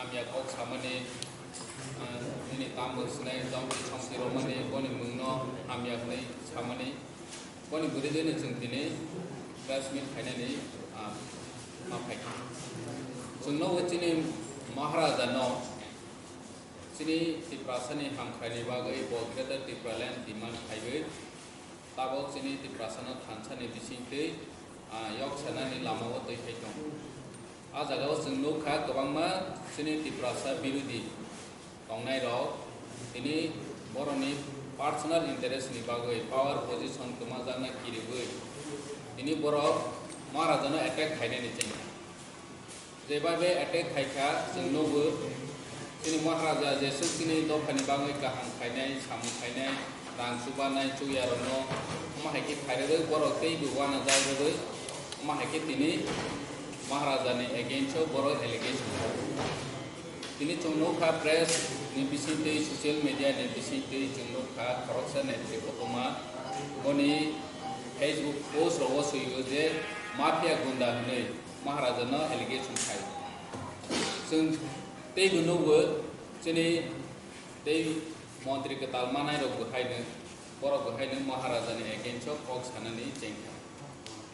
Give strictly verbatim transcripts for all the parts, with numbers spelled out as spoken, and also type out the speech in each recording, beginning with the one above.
Hamya kok samani, ah, nini tambo sinai jongki songki romani boni mungno hamya hwnwi samani boni bwrwi jani chwng tini press meet khainani, ah, ma phaikha. Chwngno bo chini Maharaja no chini Tiprasani hamkraini bagwi bo Greater Tipraland demand khaiwi tabok chini Tiprasano thansani bisingtwi, ah, yok sanani lamao twi phai tongo. A jagao chwng nukha kwbangma chini Tiprasa birodhi tongnairok tini borokni personal interest ni bagwi power position kwmajakna kiriwi tini borok Maharajano attack khainani chengkha. Jeba be attack khaikha, chwng nugo. Chini Maharaja jeswk chini dophani bagwi kaham khainai, samung khainai, rang chubanai, chuya rokno, omo hai khe khairwi borok tei bo uanajak rwgwi, omo hai khe tini Maharajani against o borok allegation khaio. Tini chwng nukha press ni bisingtwi, social media ni bisingtwi chwng nukha khoroksa netri kotorma boni Facebook post rogo swio je mafia gunda hwnwi. Maharajano allegation khai. Chwng teibo nugo chini tei montri kwtal manairok bo haino, borok bo haino Maharajani against o kok sanani chengkha.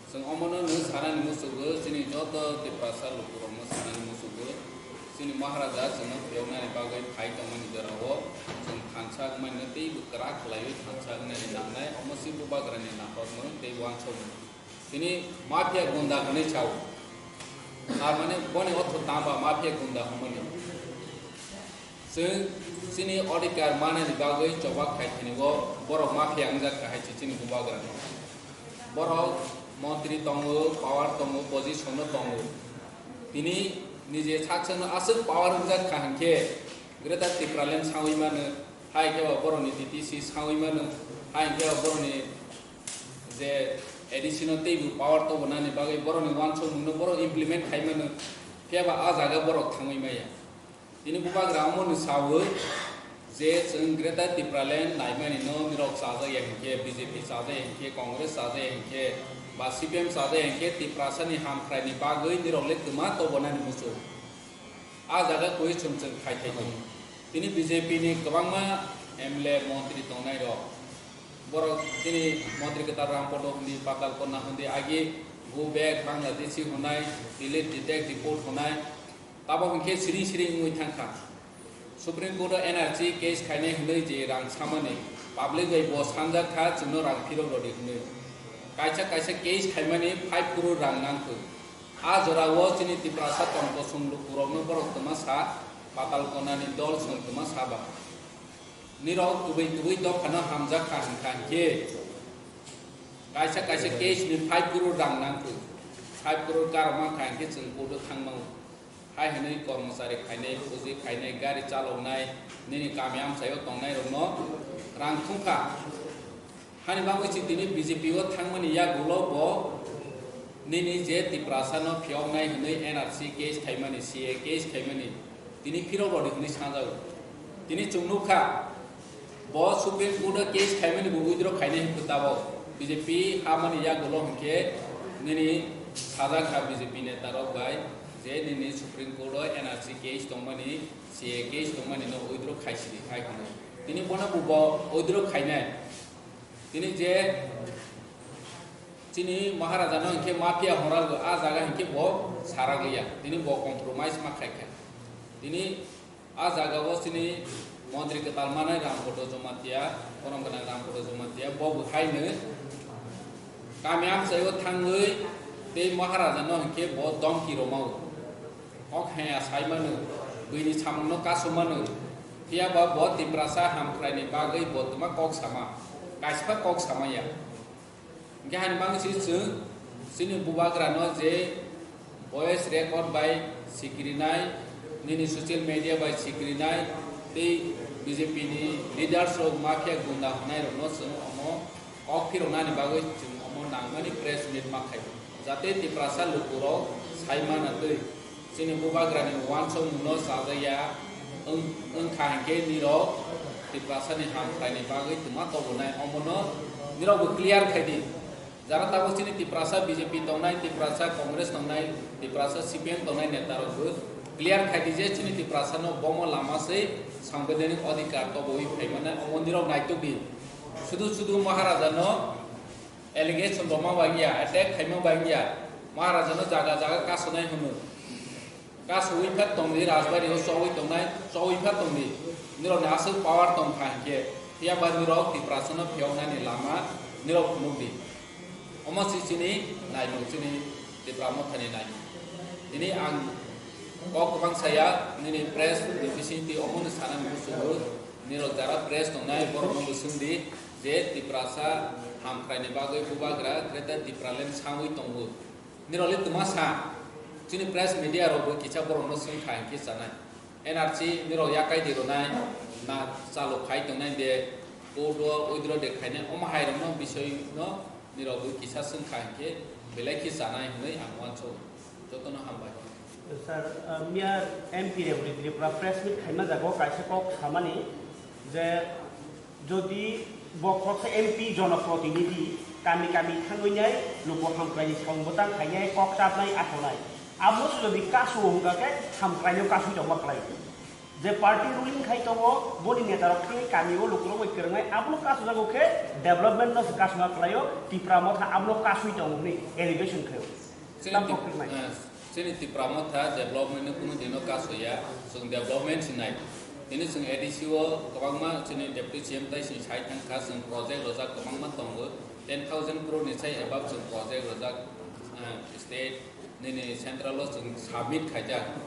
Chwng omono nw sanani musugo chini joto Tiprasa lukurokno sanani musugo chini Maharaja chwngno phiyoknani bagwi phai tongmani jorao chwng thansa wngmani teibo kwrak khlaiwi thansa wngnani nangnai omo se bubagrani naharmung tei uansukmung. Tini mafia gunda hwnwi sao. Tar mane boni ortho tamba mafia gunda hwnmani. Chwng chini odhikar manani bagwi chobak khai thani bo borok mafia wngjak kha hai se chini bubagra. Borok montri tongo, power tongo, position no tongo. Tini nije sak sakno aswk power wngjak kha hinkhe Greater Tipraland sawi mano, hai khe ba borokni T T C sawi mano, hai khe ba borokni je A D C no teibo power tobonani bagwi borokni uansukmungno borok implement khai mano, phiya ba a jaga borok thangwi maya. Tini bubagra omono sawi je chwng Greater Tipraland naimani no nirok chajak ya hinkhe, B J P chajak ya hinkhe, Congress chajak ya hinkhe, ba C P M chajak ya hinkhe, Tiprasani hamkraini bagwi nirok le kwma tobonani muchung. A jaga koi chwng chwng khai khai tongo. Tini B J P ni kwbangma M L A montri tongnai rok. Borok tini montri kwtal Rampodo hindi, Patal Konna hindi, agi go back Bangladeshi hunai, delete, detect, deport hunai. Tabok hinkhe siring siring wngwi thangkha. Supreme Court o N R C case khainai hwnwi je rang samani public bai bo sanjak kha, chwngno rang phirok rwdi hwnwi. Kaisa kaisa case khaimani five crore rang nangkho. A jorao chini Tiprasa tong kosong lukurokno borok twma sa, Patal Konnani dol song twma sa ba. Nirok kubui kubui dophano hamjak kha hwnkha hinkhe kaisa kaisa case ni five crore rang nangkho. Five crore karokma kha hinkhe chwng court o thangmao. Hai hwnwi kormochari khainai, puji khainai, gari chaloknai, nini kami amchaio tongnairokno rang thumkha. Hani bagwi se tini B J P o thangmani yagulo bo nini je Tiprasa no phiyoknai hwnwi N R C case khaimani, C A case khaimani, tini phirok rwdi hwnwi sanjago. Tini chwng nukha, bo Supreme Court o case khaimani bo withdraw khainai hwnkhe tabok B J P hamani yagulo hwnkhe nini sajak kha B J P neta rok bai je nini Supreme Court o N R C case tongmani, C A case tongmani no withdraw khaisidi hai hwnwi. Tini bono bo, bo withdraw khainai. Tini je chini Maharaja no hinkhe mafia hwnrwgo, a jaga hinkhe bo saraglia. Tini bo compromise ma khaikha. Tini a jaga o chini montri kwtal manai Rampodo Jomatia, borom gwnang Rampodo Jomatia, bo bo haino kami amchaio thangwi tei Maharaja no hinkhe bo domki romao. Kok haya sai mano, buini samungno kasu mano. Phiya ba bo Tiprasa hamkraini bagwi bo twma kok sama, kaisa kok sama ya. Hinkhe hani bagwi se chwng chini bubagrano je voice record bai sikrinai, nini social media bai sikrinai, tei B J P ni leaders rok mafia gunda hwnai rokno chwng omo kok phiroknani bagwi chwng omo nangmani press meet ma khaio, jate Tiprasa lukurok sai mana twi chini bubagrani uansukmungno chajakya wng-, wngkha hinkhe nirok Tiprasani hamkraini bagwi twma tobonai, omono nirokbo clear khai di. Jara tabuk chini Tiprasa B J P tongnai, Tiprasa Congress tongnai, Tiprasa C P M tongnai netarokbo Clear khai di je chini Tiprasa no bomo lama se sangbidhanik adhikar tobo wi phai mane omo nirok naituk di. Sudu sudu Maharaja no allegation rwma bai ya, attack khaima bai ya. Maharaja no jaga jaga kasonai hwnwi. Kasui phat tong di, Rajbari o chowui tongnai, chowui phat tong di. Nirok ni aswk power tong kha hinkhe, phiya ba nirok Tiprasa no phiyok nani lama nirok phunuk di. Omo si chini naimung, chini Tipra Motha ni naimung. Tini ang kok kwbang saya, nini press ni bising twi omo ni sana ni muchungo, nirok jara press tongnai borok no bo swng di je Tiprasa hamkrai ni bagwi bubagra Greater Tipraland sangwi tongo. Nirok le twma sa, chini press media rok bo kisa borok no swng kha hinkhe chanai. N R C nirok yakai di rwnai, na chalo khai tongnai de, court o withdraw de khainai, omo hai rok no bisoi no nirok bo kisa swng kha hinkhe belai khe chanai hwnwi ang uansugo. Jotono hambai. Sir, uh, Miya M P Reboti Tripura press meet khaima jago kaisa kok samani je jodi bo khoroksa M P jonoprotinidhi kami kami thangwi nai luku hamkraini samung bwtang khainai kok chapnai athonai abo se jodi kasu wngkha khe hamkraino kasui tongma klai. Je party ruling khai tongo, boni netarok thangwi kamio lukurok bai kwrwngnai, abono kasujago khe development no se kasuma kwlaio, Tipra Motha abono kasui tongo hwnwi allegation khaio. Chini Tamo Tip-, kwrwngnai. Eh, chini Tipra Motha development no kunu dino kasuya, chwng development se nai. Tini chwng A D C o kwbangma chini Deputy C M tai chwng sai thang kha, chwng project rojak kwbangma tongo, ten thousand crore ni sai above chwng project rojak, eh, state nini central o chwng submit khaijak.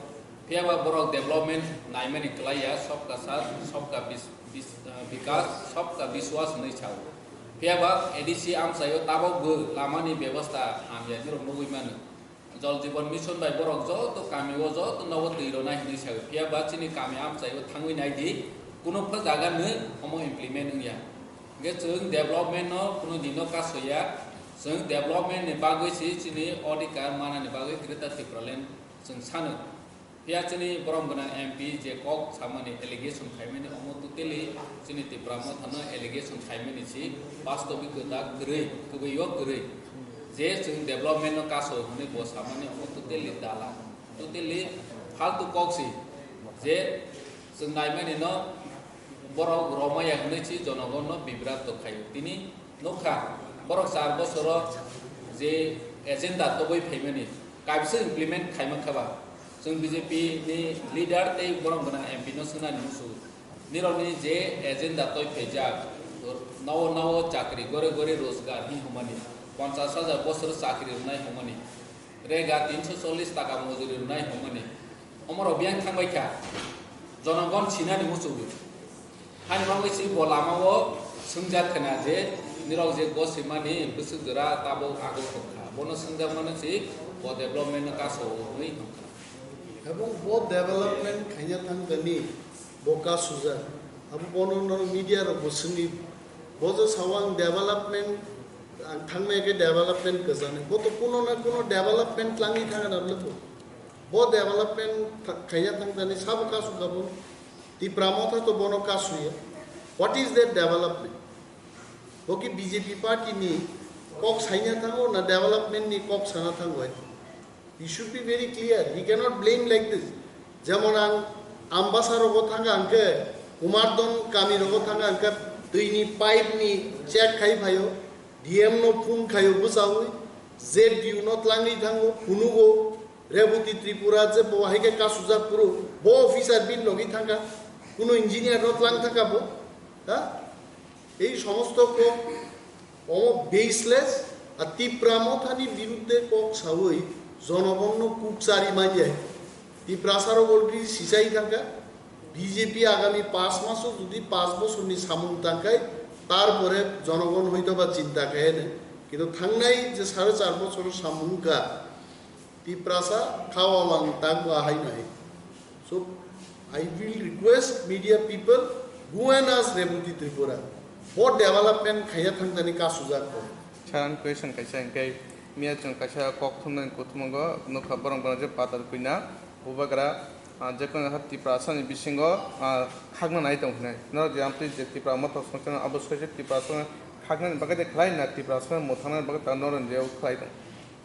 Phiya ba borok development naimani kwlaiya, sabka saath, sabka bis-, bis-, ah, bikas, sabka biswas hwnwi sao. Phiya ba A D C amchaio tabok bo lamani bebosta hamya nirok nugwi mano. Jal Jeevan Mission bai borok joto kamio joto nogo twi rwnai hwnwi sao. Phiya ba chini kami amchaio thangwi nai di, kuno pha jaga no omo implement wngya. Hwnkhe chwng development no kuno dino kasoya, chwng development ni bagwi se chini odhikar manani bagwi Greater Tipraland chwng sano. Phiya chini borom gwnang M P je kok samani allegation khaimani omo totally chini Tipra Mothano allegation khaimani si bastobik kwtak kwrwi, kwbwi o kwrwi. Je chwng development no kaso hwnwi bo samani omo totally dala, totally faltu kok si. Je chwng naimani no borok romaya hwnwi si jonogon no bibrat to khaio. Tini Nukha, borok char bosoro je agenda toboi phaimani, kaisa implement khaima khaba. Chwng B J P ni leader tei borom gwnang M P no swngnani musu. Nirokni je agenda toi phaijak, nowo nowo chakri gore gore rojgar hi hwnmani, ponchash hajar bosor chakri rwnai hwnmani. Rega tinso chollish taka mojuri rwnai hwnmani. Omorok biyang thangbai kha. Jonogon sinani muchugwi. Hani bagwi si bo lamao swngjak khna je nirok je gosimani bwswk jora tabuk aguk tongkha. Bono swngjak mano si bo development no kaso hwnwi hwnkha. Ebong bo development khaina thangkani bo kasujak. Abo bono no media rok bo swngwi bo je sawang development ang thangnai khe development kwchangni. Bo to kuno na kuno development tlangwi thangna bwlwkho. Bo development tha-, khaina thangkani sabo kasukha bo. Tipra Motha to bono kasuya. What is that development? Bo ki B J P party ni kok saina thango na development ni kok sana thango hai? You should be very clear. He cannot blame like this. Jemon ang Ambasa rogo thanga hwnkhe, Umardon kami rogo thanga hwnkhe, twi ni pipe ni check khai phaio, D M no phone khaio bwchaui, Z D U no tlangwi thango, phunugo, Reboti Tripura je bo hai khe kasujak phuru, bo officer bini logi thangkha, kuno engineer no tlang thangkha bo, ha? Ei somosto kok omo baseless, a Tipra Mothani biruddhe kok saui jonogonno kuk chari manya. Tiprasarok already sichai thangkha, B J P agami paanch maso jodi paanch bosorni samung tangkhai, tarpore jonogon hoitoba chinta khaiyane. Kintu thangnai je sare char bosor samung wngkha, Tiprasa khawa wng tangbo ahai nai. So, I will request media people, go and ask Reboti Tripura. Bo development khaiya thangtani kasujak ko. Sir, ang question kaisa hingke, miya chwng kaisa kok thumnani kuthumgo nukha borok borok je patar kuina, bubagra, ah, je kono ha Tiprasa ni bisingo, ah, khakna nai tong hinai. Norok je amtwi je Tipra Motha songchano abo soise Tiprasa khaknani bagwi de khlai na Tiprasa mothangnani bagwi ta norok je khlai tong.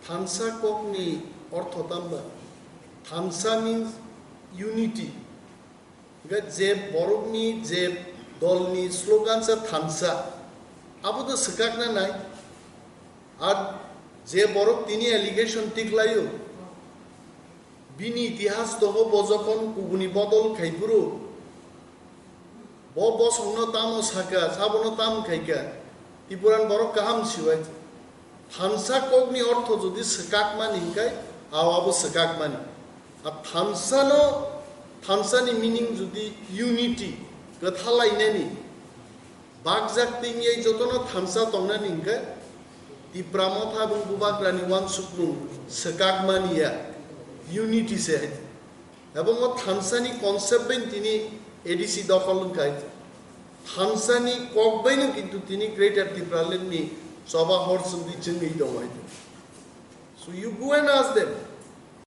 Thansa kokni ortho tamba? Thansa means unity. Hingke je borokni, je dolni slogan se thansa, abo to swkakna nai. Ar je borok tini allegation tiklaio, bini itihas tongo, bo jokhon kubuni bodol khai phuru, bo bosongno tamo saka, sabono tam khaika, Tipuran borok kaham siwai. Thansa kokni ortho jodi swkakmani hingkai, ao abo swkakmani. A thansano, thansani meaning jodi unity, kwthalainani, bakjak tingye jotono thansa tongnani hingkai, Tipra Motha bung bubagrani wansukmung swkakmani ya, unity se hai. Ebong o thansani concept bai tini A D C dokhol wngkai. Thansani kok baino kintu tini Greater Tipraland ni choba hor chwngdi chwngwi tongo hai. So you go and ask them.